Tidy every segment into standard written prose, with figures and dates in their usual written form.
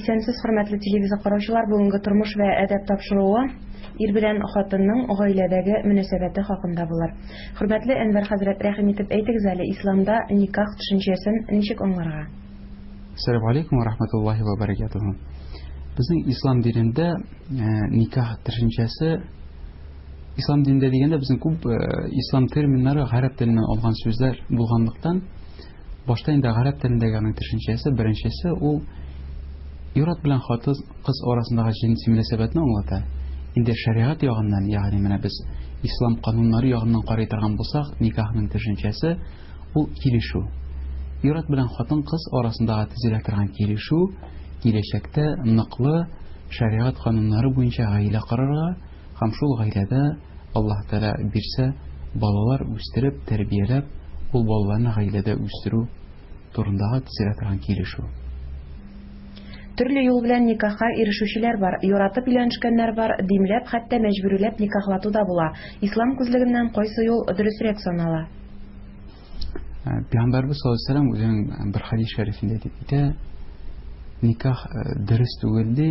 Исәнсез, хөрмәтле телевизор караучылар, бүгенге тормыш вә әдәп тапшыруы ир белән хатынның гаиләдәге мөнәсәбәте хакында булыр. Хөрмәтле Әнвәр хәзрәт, рәхим итеп әйтегез әле, исламда никах төшенчәсен ничек аңларга? Ассаламу алейкум ва рахматуллахи ва баракатуху. Безнең ислам динендә э, никах төшенчәсе ислам динендә дигәндә безнең күп э, ислам терминнары гарәп теленнән алган сүзләр булганлыктан Башта инде гарәп телендәге аның төшенчәсе, беренчесе ул ир-ат белән хатын кыз арасындагы җенси мөнәсәбәтне аңлата. Инде шәригать ягыннан, ягъни менә без ислам кануннары ягыннан карый торган булсак, никахның төшенчәсе ул килешү. Ир-ат белән хатын-кыз арасындагы төзелә торган килешү киләчәктә ныклы шәригать кануннары буенча гаилә корырга һәм шул гаиләдә Аллаһ Тәгалә бирсә, балалар үстереп, тәрбияләп, ул балаларны гаиләдә үстерү турындагы төзелә торган килешү. Төрле юл белән никахка ирешүчеләр бар, яратып өйләнешкәннәр бар, димләп, хәтта мәҗбүриләп никахлату да була. Ислам күзлегеннән кайсы юл дөресрәк санала? Э, Пәйгамбәрбез саллаллаһу алейһи вәсәлләм үзенең бер хәдис шәрифендә әйтеп китә, никах э, дөрес түгел ди,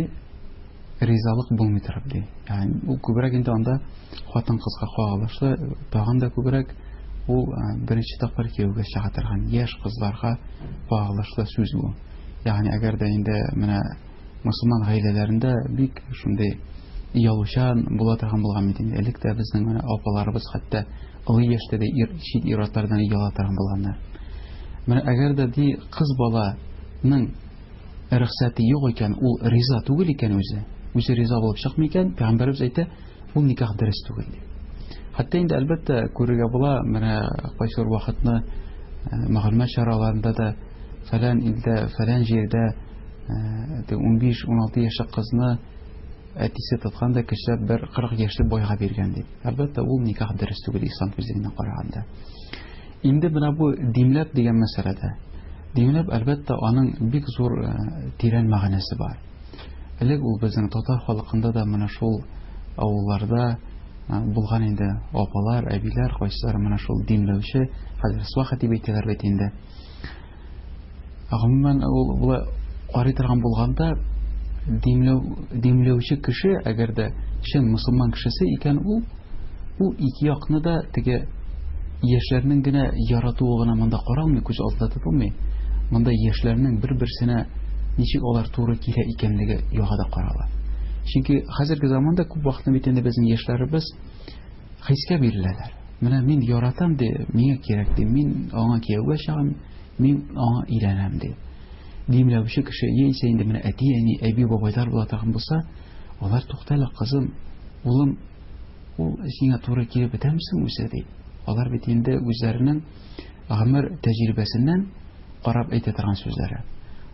ризалык булмый торып ди. Ягъни ул күбрәк инде анда хатын-кызга кагылышлы, тагын да күбрәк ул беренче тапкыр кияүгә чыга торган яшь кызларга кагылышлы сүз бу. Ягъни әгәр дә инде менә мусульман гаиләләрендә бик шундый ялучан була торган булган бит инде. Элек тә безнең менә апаларыбыз хәтта олы яшьтә дә ир, чит ир-атлардан ояла торган булганнар. Менә әгәр дә ди кыз баланың рөхсәте юк икән, ул риза түгел икән үзе, үзе риза булып чыкмый икән, пәйгамбәребез әйтә, ул никах дөрес түгел ди. Хәтта инде әлбәттә күрергә була, менә кайсы бер вакытны э, мәгълүмат чараларында да фәлән илдә, фәлән җирдә 15-16 э, яшьлек кызны әтисе тоткан да көчләп бер 40 яшьлек байга биргән дип. Әлбәттә, ул никах дөрес түгел ислам күзлегеннән караганда. Инде менә бу димләп дигән мәсьәләдә. Димләп, әлбәттә, аның бик зур э, тирән мәгънәсе бар. Элек ул безнең татар халкында да менә шул авылларда э, булган инде апалар, әбиләр, кайсылары менә шул димләүче, хәзер сваха дип әйтәләр бит инде. Гомумән, ул болай карый торган булганда, димләү, димләүче кеше, әгәр дә чын мусульман кешесе икән ул, ул ике якны да теге яшьләрнең генә яратуы гына монда каралмый, күз алдында тотылмый. Монда яшьләрнең бер-берсенә ничек алар туры килә икәнлеге ягы да карала. Чөнки хәзерге заманда күп вакытны бит инде безнең яшьләребез хискә биреләләр. Менә мин яратам ди, миңа кирәк ди, мин аңа кияүгә чыгам, мин аңа өйләнәм ди. Димләүче кеше яисә инде менә әти-әни, әби-бабайлар була торган булса, алар туктале, кызым, улым, ул сиңа туры килеп бетәме соң үзе ди. Алар бит инде үзләренең гомер тәҗрибәсеннән карап әйтә торган сүзләре.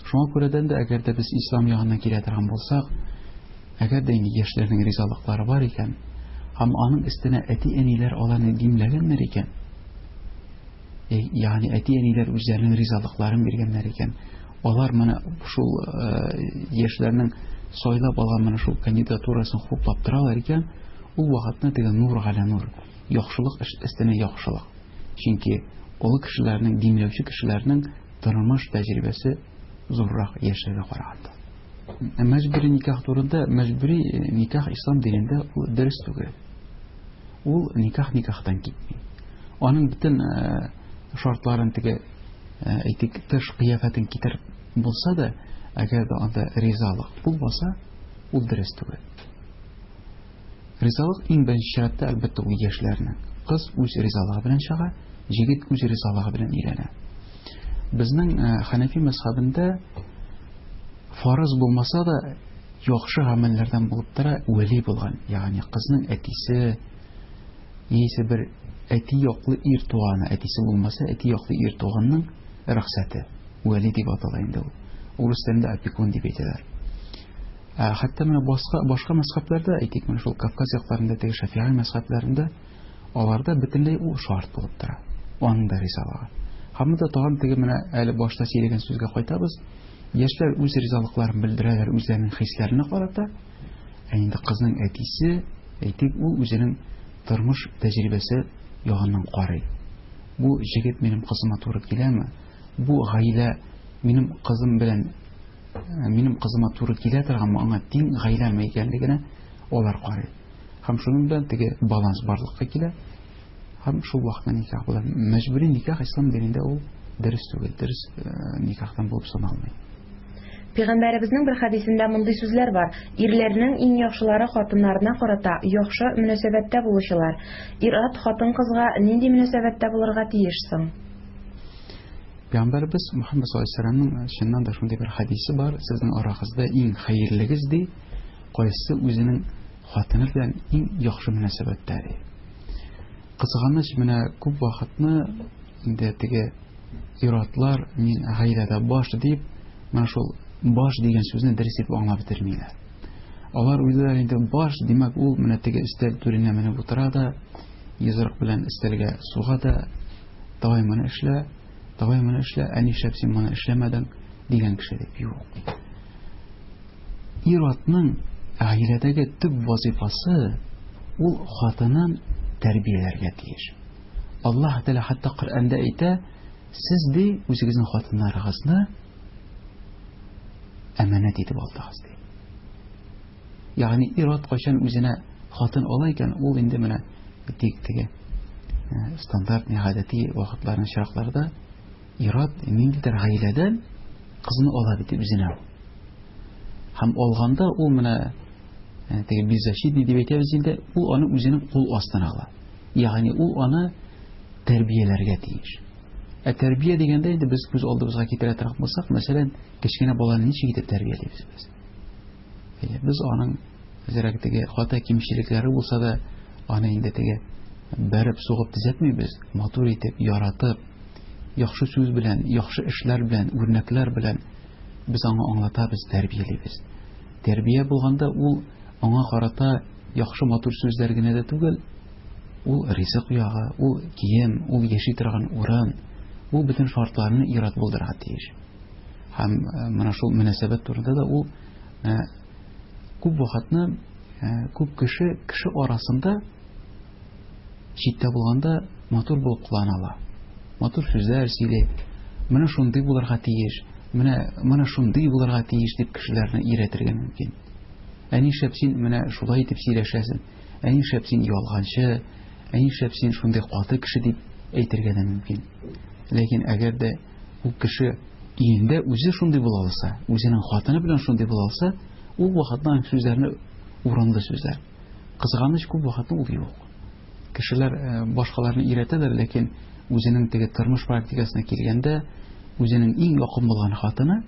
Шуңа күрәдән дә, әгәр дә без ислам ягыннан килә торган булсак, әгәр дә инде яшьләрнең ризалыклары бар икән, һәм аның өстенә әти-әниләр аларны димләгәннәр икән, ягъни әти-әниләр үзләренең ризалыкларын биргәннәр икән, алар менә шул яшьләрнең сайлап алган менә шул кандидатурасын хуплап торалар икән, ул вакытны теге нур галә нур, яхшылык өстенә яхшылык. Чөнки олы кешеләрнең, димләүче кешеләрнең тормыш тәҗрибәсе зуррак яшьләргә караганда. Мәҗбүри никах турында, мәҗбүри никах ислам динендә ул дөрес түгел. Ул никах никахтан китми. Аның бөтен э, шартларын теге э, әйтик, тыш кыяфәтен китереп булса да, әгәр дә анда ризалык булмаса, ул дөрес түгел. Ризалык иң беренче чиратта, әлбәттә, ул яшьләрнең. Кыз үз ризалыгы белән чыга, җегет үз ризалыгы белән өйләнә. Безнең э, Хәнәфи мәзхәбендә фарыз булмаса да, яхшы гамәлләрдән булып тора вәли булган, ягъни кызның әтисе яисә бер әти яклы ир туганы, әтисе булмаса, әти яклы ир туганның рөхсәте. Вәли дип атала инде ул. Урыс телендә опекун дип әйтәләр. Ә, хәтта менә башка, башка мәзхәбләрдә, әйтик, менә шул Кавказ якларында теге Шәфигый мәзхәбләрендә, аларда бөтенләй ул шарт булып тора. Аның да ризалыгы. Һәм монда тагын теге менә әле башта сөйләгән сүзгә кайтабыз. Яшьләр үз ризалыкларын белдерәләр үзләренең хисләренә карата. Ә инде кызның әтисе, әйтик, ул үзенең тормыш тәҗрибәсе ягыннан карый. Бу җегет минем кызыма туры киләме? Бу гаилә минем кызым белән минем кызыма туры килә торганмы, аңа тиң гаиләме икәнлегенә алар карый. Һәм шуның белән теге баланс барлыкка килә. Һәм шул вакытта никах була. Мәҗбүри никах ислам динендә ул дөрес түгел, дөрес никахтан булып саналмый. Пәйгамбәребезнең бер хәдисендә мондый сүзләр бар: Ирләрнең иң яхшылары хатыннарына карата яхшы мөнәсәбәттә булучылар. Ир-ат хатын-кызга нинди мөнәсәбәттә булырга тиеш соң? Пәйгамбәребез Мөхәммәд саллаллаһу алейһи ва сәлләмнең чыннан да шундый бер хәдисе бар: Сезнең арагызда иң хәерлегез, ди, кайсы үзенең хатыны белән иң яхшы мөнәсәбәттә, ди. Кызганыч, менә күп вакытны инде теге ир-атлар мин гаиләдә баш дип, менә шул баш дигән сүзне дөрес итеп аңлап бетермиләр. Алар уйлыйлар инде баш, димәк, ул менә теге өстәл түренә менеп утыра да, йозрык белән өстәлгә суга да, давай моны эшлә, давай моны эшлә, ә нишләп син моны эшләмәдең, дигән кеше дип. Юк. Ир-атның гаиләдәге төп вазифасы ул хатынын тәрбияләргә тиеш. Аллаһ Тәгалә хәтта Коръәндә әйтә, сез ди үзегезнең хатыннарыгызны әманәт итеп алдыгыз ди. Ягъни ир-ат кайчан үзенә хатын ала икән, ул инде менә тик теге стандартный гадәти вакытларны очракларда ир-ат ниндидер гаиләдән кызны ала бит үзенә. Һәм алганда ул менә теге беззащитный дип әйтәбез инде, ул аны үзенең кул астына ала. Ягъни ул аны тәрбияләргә тиеш. Ә тәрбия дигәндә инде без күз алдыбызга китерә торган булсак, мәсәлән, кечкенә баланы ничек итеп тәрбиялибез без? Без аның әзрәк теге хата кимчелекләре булса да, аны инде теге бәреп сугып төзәтмибез, матур итеп, яратып, яхшы сүз белән, яхшы эшләр белән, үрнәкләр белән без аңа аңлатабыз, тәрбиялибез. Тәрбия булганда ул аңа карата яхшы матур сүзләр генә дә түгел, ул ризык ягы, ул кием, ул яши торган урын, ул бөтен шартларны ир-ат булдырырга тиеш. Һәм менә шул мөнәсәбәт турында да ул күп вакытны күп кеше кеше арасында читтә булганда матур булып кылана ала. Матур сүзләр сөйли. Менә шундый булырга тиеш, менә менә шундый булырга тиеш дип кешеләрне өйрәтергә мөмкин. Ә нишләп син менә шулай итеп сөйләшәсең? Ә нишләп син ялганчы? Ә нишләп син шундый каты кеше дип әйтергә дә мөмкин. Ләкин әгәр дә ул кеше өендә үзе шундый була алса, үзенең хатыны белән шундый була алса, ул вакытта аның сүзләрне урынлы сүзләр. Кызганыч, күп вакытта ул юк. Кешеләр башкаларны өйрәтәләр, ләкин үзенең теге тормыш практикасына килгәндә, үзенең иң якын булган хатыны,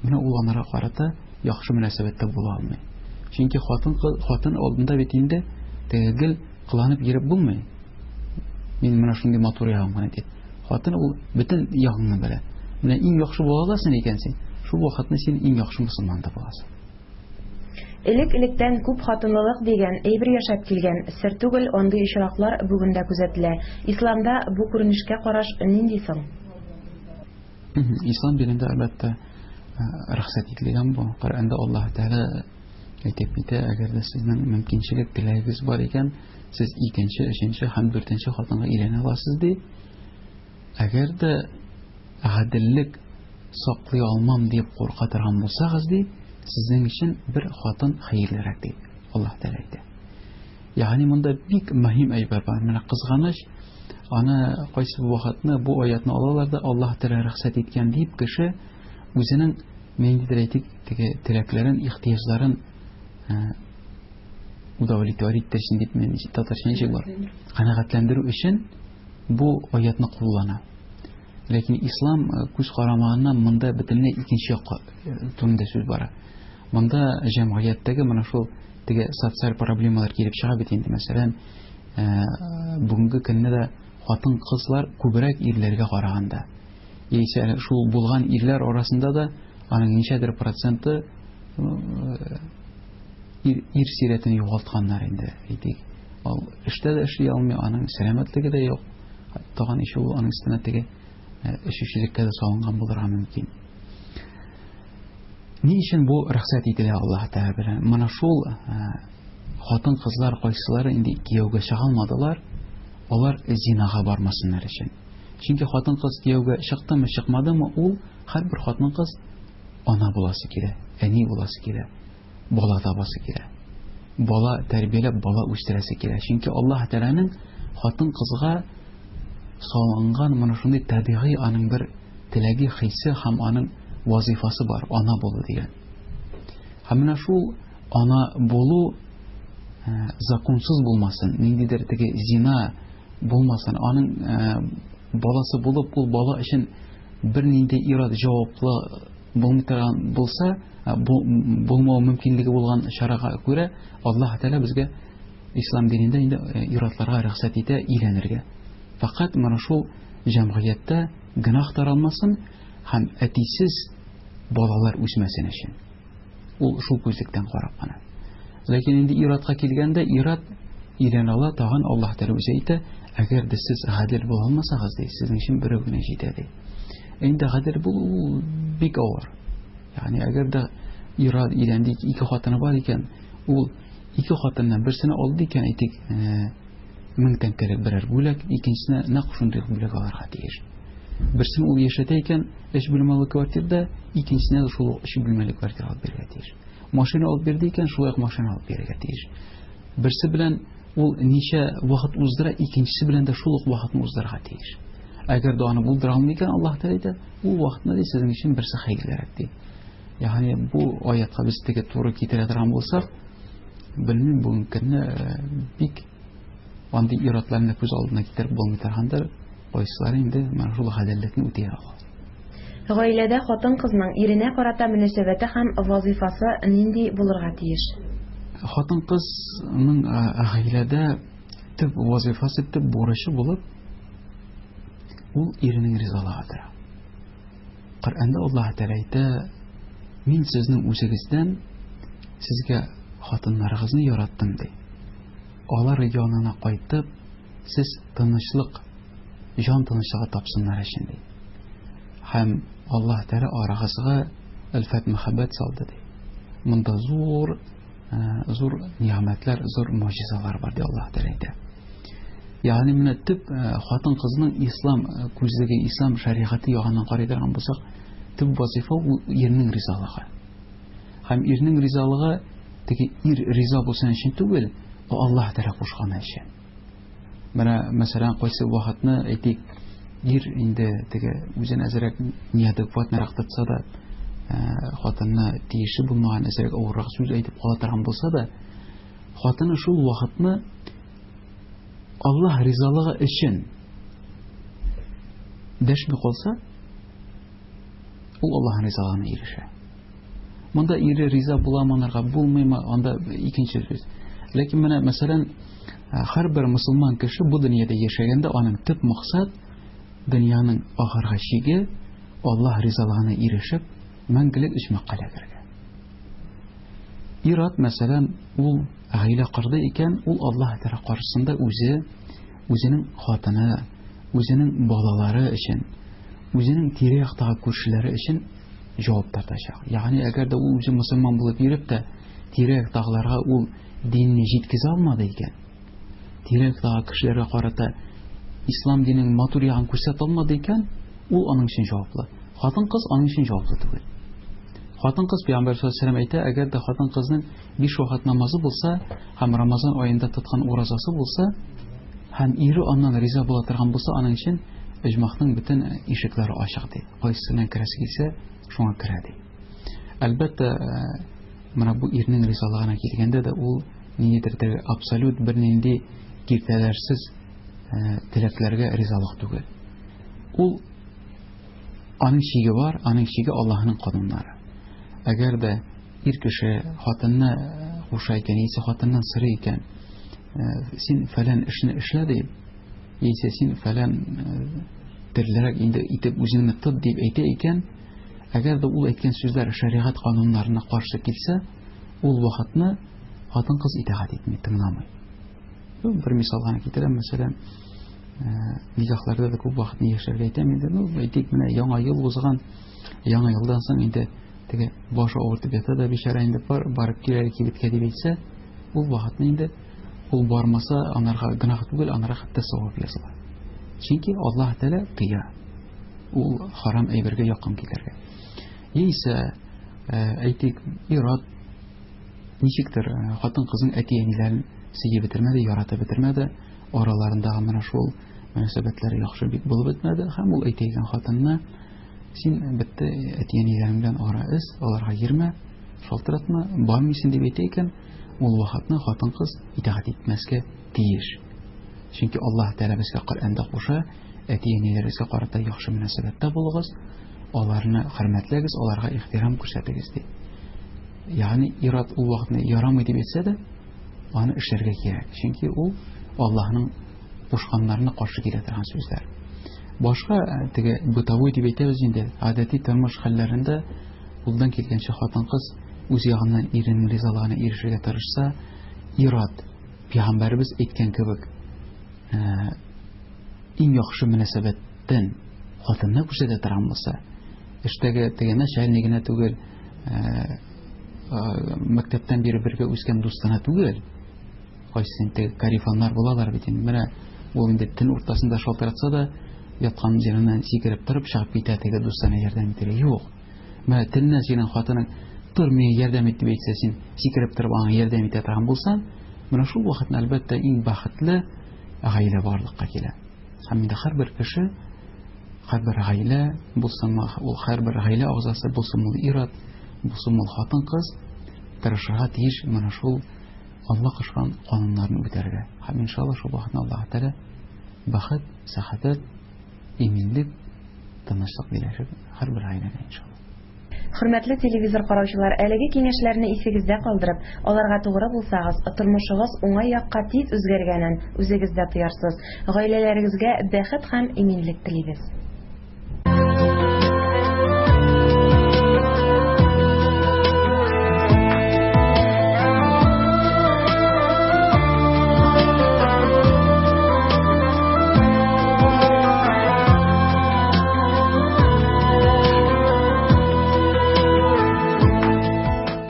менә ул анарга карата яхшы мөнәсәбәттә була алмый. Чөнки хатын хатын алдында бит инде теге гел кыланып йөреп булмый. Мин менә шундый матур ягым гына дип. Хатын ул бөтен ягыңны белә. Менә иң яхшы була аласың икән син, шул вакытны син иң яхшы мөселман да буласың. Элек-электән күп хатынлылык дигән әйбер яшәп килгән, сер түгел, андый очраклар бүген дә күзәтелә. Исламда бу күренешкә караш нинди соң? Ислам динендә, әлбәттә, рөхсәт ителгән бу. Коръәндә Аллаһ Тәгалә әйтеп китә, әгәр дә сезнең мөмкинчелек, теләгегез бар икән, сез икенче, өченче һәм дүртенче хатынга өйләнә аласыз, ди. Әгәр дә гаделлек саклый алмам дип курка торган булсагыз, ди, сезнең өчен бер хатын хәерлерәк, ди Аллаһ Тәгалә әйтә. Ягъни монда бик мөһим әйбер бар. Менә кызганыч, аны кайсы вакытны бу аятны алалар да Аллаһ Тәгалә рөхсәт иткән дип кеше үзенең ниндидер әйтик теге теләкләрен, ихтыяҗларын удовлетворить иттерсен дип мен татарча ничек бар? Канәгатьләндерү өчен бу аятны куллана. Ләкин ислам күз карамагыннан монда бөтенләй икенче якка турында сүз бара. Монда җәмгыятьтәге менә шул теге социаль проблемалар килеп чыга бит инде. Мәсәлән, бүгенге көнне дә хатын-кызлар күбрәк ирләргә караганда. Яисә шул булган ирләр арасында да аның ничәдер проценты ир, ир сирәтен югалтканнар инде, әйтик. Ул эштә дә эшли алмый, аның сәламәтлеге дә юк. Тагын еще ул аның өстенә теге эчүчелеккә дә салынган булырга мөмкин. Ни өчен бу рөхсәт ителә Аллаһ Тәгалә белән? Менә шул хатын-кызлар кайсылары инде кияүгә чыга алмадылар, алар зинага бармасыннар өчен. Чөнки хатын-кыз кияүгә чыктымы, чыкмадымы, ул һәрбер хатын-кыз ана буласы килә, әни буласы килә, бала табасы килә. Бала тәрбияләп, бала үстерәсе килә. Чөнки Аллаһ Тәгаләнең хатын-кызга салынган моны шундый табигый аның бер теләге, хисе һәм аның вазифасы бар, ана булу дигән. Һәм менә шул ана булу э, законсыз булмасын, ниндидер теге зина булмасын, аның э, баласы булып, ул бала өчен бернинди ир-ат җаваплы булмый торган булса, булмау мөмкинлеге булган чарага күрә, Аллаһ Тәгалә безгә ислам динендә инде ир-атларга рөхсәт итә өйләнергә. Фәкать менә шул җәмгыятьтә гөнаһ таралмасын һәм әтисез балалар үсмәсен өчен. Ул шул күзлектән карап кына. Ләкин инде ир-атка килгәндә, ир-ат өйләнә ала, тагын Аллаһ Тәгалә үзе әйтә, әгәр дә сез гадел була алмасагыз, ди, сезнең өчен берәү генә җитә, ди. Инде гадел булу ул бик авыр. Ягъни әгәр дә ир-ат өйләнде, ике хатыны бар икән, ул ике хатыннан берсен алды икән, әйтик, 1000 тәңкәлек берәр бүләк, икенчесенә нәкъ шундый ук бүләк алырга тиеш. Берсен ул яшәтә икән, өч бүлмәле квартирда, икенчесенә дә шул ук өч бүлмәле квартира алып бирергә тиеш. Машина алып бирде икән, шулай ук машина алып бирергә тиеш. Берсе белән ул ничә вакыт уздыра, икенчесе белән дә шул ук вакытны уздырырга тиеш. Әгәр дә аны булдыра алмый икән, Аллаһ Тәгалә әйтә, ул вакытны ди сезнең өчен берсе хәерлерәк ди. Ягъни бу аятка без теге туры китерә торган булсак, белмим, бүгенге көнне бик андый ир-атларны күз алдына китереп булмый торгандыр, кайсылары инде менә шул гаделлекне үти ала. Гаиләдә хатын-кызның иренә карата мөнәсәбәте һәм вазыйфасы нинди булырга тиеш? Хатын-кызның гаиләдә төп вазыйфасы, төп бурычы булып, ул иренең ризалыгы тора. Коръәндә Аллаһ Тәгалә әйтә, Мин сезнең үзегездән сезгә хатыннарыгызны яраттым, ди. Алар янына кайтып, сез тынычлык, җан тынычлыгы тапсыннар өчен, ди. Һәм Аллаһ Тәгалә арагызга өлфәт мәхәббәт салды, ди. Монда зур, э, зур нигъмәтләр, зур могҗизалар бар, ди Аллаһ Тәгалә әйтә. Ягъни менә төп э, хатын-кызның ислам э, күзлеге, ислам шәригате ягыннан карый торган булсак, төп вазифа ул ирнең ризалыгы. Һәм ирнең ризалыгы теге ир риза булсын өчен түгел, ә Аллаһ Тәгалә кушканы өчен. Менә мәсәлән, кайсы вакытны әйтик, ир инде теге үзен әзрәк неадекватнырак тотса да, э, хатынына тиешле булмаган әзрәк авыррак сүз әйтеп кала торган булса да, хатыны шул вакытны Аллаһ ризалыгы өчен дәшми калса, ул Аллаһның ризалыгына ирешә. Монда ире риза була монарга, булмыймы, анда икенче сүз. Ләкин менә, мәсәлән, һәрбер мусулман кеше бу дөньяда яшәгәндә аның төп максат дөньяның ахыргы чиге Аллаһ ризалыгына ирешеп, мәңгелек оҗмахка эләгергә. Ир-ат, мәсәлән, ул гаилә корды икән, ул Аллаһ Тәгалә каршысында үзе, үзенең хатыны, үзенең балалары өчен, үзенең тирә-яктагы күршеләре өчен җавап тартачак. Ягъни, әгәр дә ул үзе мөселман булып йөреп тә, тирә-яктагыларга ул динне җиткезә алмады икән, тирә-яктагы кешеләргә карата ислам диненең матур ягын күрсәтә алмады икән, ул аның өчен җаваплы. Хатын-кыз аның өчен җаваплы түгел. Хатын-кыз Пәйгамбәр саллаллаһу алейһи әйтә, әгәр дә хатын-кызның биш вакыт намазы булса һәм Рамазан аенда тоткан уразасы булса, һәм ире аннан риза була торган булса, аның өчен оҗмахның бөтен ишекләре ачык ди. Кайсысына керәсе килсә, шуңа керә ди. Әлбәттә, менә бу ирнең ризалыгына килгәндә дә ул ниндидер теге абсолют бернинди киртәләрсез теләкләргә ризалык түгел. Ул аның чиге бар, аның чиге Аллаһның кануннары. Әгәр дә ир кеше хатынны куша икән, яисә хатыннан сорый икән, син фәлән эшне эшлә дип, яисә син фәлән төрлерәк инде итеп үзеңне тот дип әйтә икән, әгәр дә ул әйткән сүзләр шәригать кануннарына каршы килсә, ул вакытны хатын-кыз итагать итми, тыңламый. Бер мисал гына китерәм, мәсәлән, никахларда да күп вакытны яшьләргә әйтәм инде, ну, әйтик, менә яңа ел узган, яңа елдан соң инде теге башы авыртып ята да бичара инде бар, барып кил әле кибеткә дип әйтсә, ул вакытны инде ул бармаса, анарга гөнаһ түгел, анарга хәтта савап языла. Чөнки Аллаһ Тәгалә тыя ул харам әйбергә якын килергә. Яисә Әйтик, ир-ат ничектер хатын-кызның әти-әниләрен сөеп бетермәде, яратып бетермәде, араларындагы менә шул мөнәсәбәтләр яхшы бик булып бетмәде һәм ул әйтә икән хатынына, син бетте әти-әниләрең белән ара өз, аларга йөрмә, шалтыратма, бармыйсың дип әйтә икән, ул вакытны хатын-кыз итагать итмәскә тиеш. Чөнки Аллаһ Тәгалә безгә Коръәндә куша, әти-әниләрегезгә карата яхшы мөнәсәбәттә булыгыз, аларны хөрмәтләгез, аларга ихтирам күрсәтегез ди. Ягъни ир-ат ул вакытны ярамый дип әйтсә дә, аны эшләргә кирәк. Чөнки ул Аллаһның кушканнарына каршы килә торган сүзләр. Башка э, теге бытовой дип әйтәбез инде, гадәти тормыш хәлләрендә кулдан килгәнчә хатын-кыз үз ягыннан иренең ризалыгына ирешергә тырышса, ир-ат пәйгамбәребез әйткән кебек, э, иң яхшы мөнәсәбәттән хатынына күрсәтә торган булса, эштәге теге начальник генә түгел, э, э, мәктәптән бире бергә үскән дустына түгел, кайсы теге карифаннар булалар бит инде. Менә ул инде төн уртасында шалтыратса да, яткан җиреннән сикереп торып чыгып китә теге дустына ярдәм итәргә. Юк. Менә төнлә синең хатының тор миңа ярдәм ит дип әйтсә, син сикереп торып аңа ярдәм итә торган булсаң, менә шул вакытны әлбәттә иң бәхетле гаилә барлыкка килә. Һәм инде һәрбер кеше, һәрбер гаилә булсынмы, ул һәрбер гаилә агъзасы булсын ул ир-ат, булсын ул хатын-кыз, тырышырга тиеш менә шул Алла кушкан кануннарны үтәргә. Һәм иншалла шул вакытны Аллаһ Тәгалә бәхет, сәхәтәт, иминлек, тынычлык бирәчәк һәрбер гаиләгә иншалла. Хөрмәтле телевизор караучылар, әлеге киңәшләрне исегездә калдырып, аларга тугры булсагыз, тормышыгыз уңай якка тиз үзгәргәнен үзегез дә тоярсыз. Гаиләләрегезгә бәхет һәм иминлек телибез.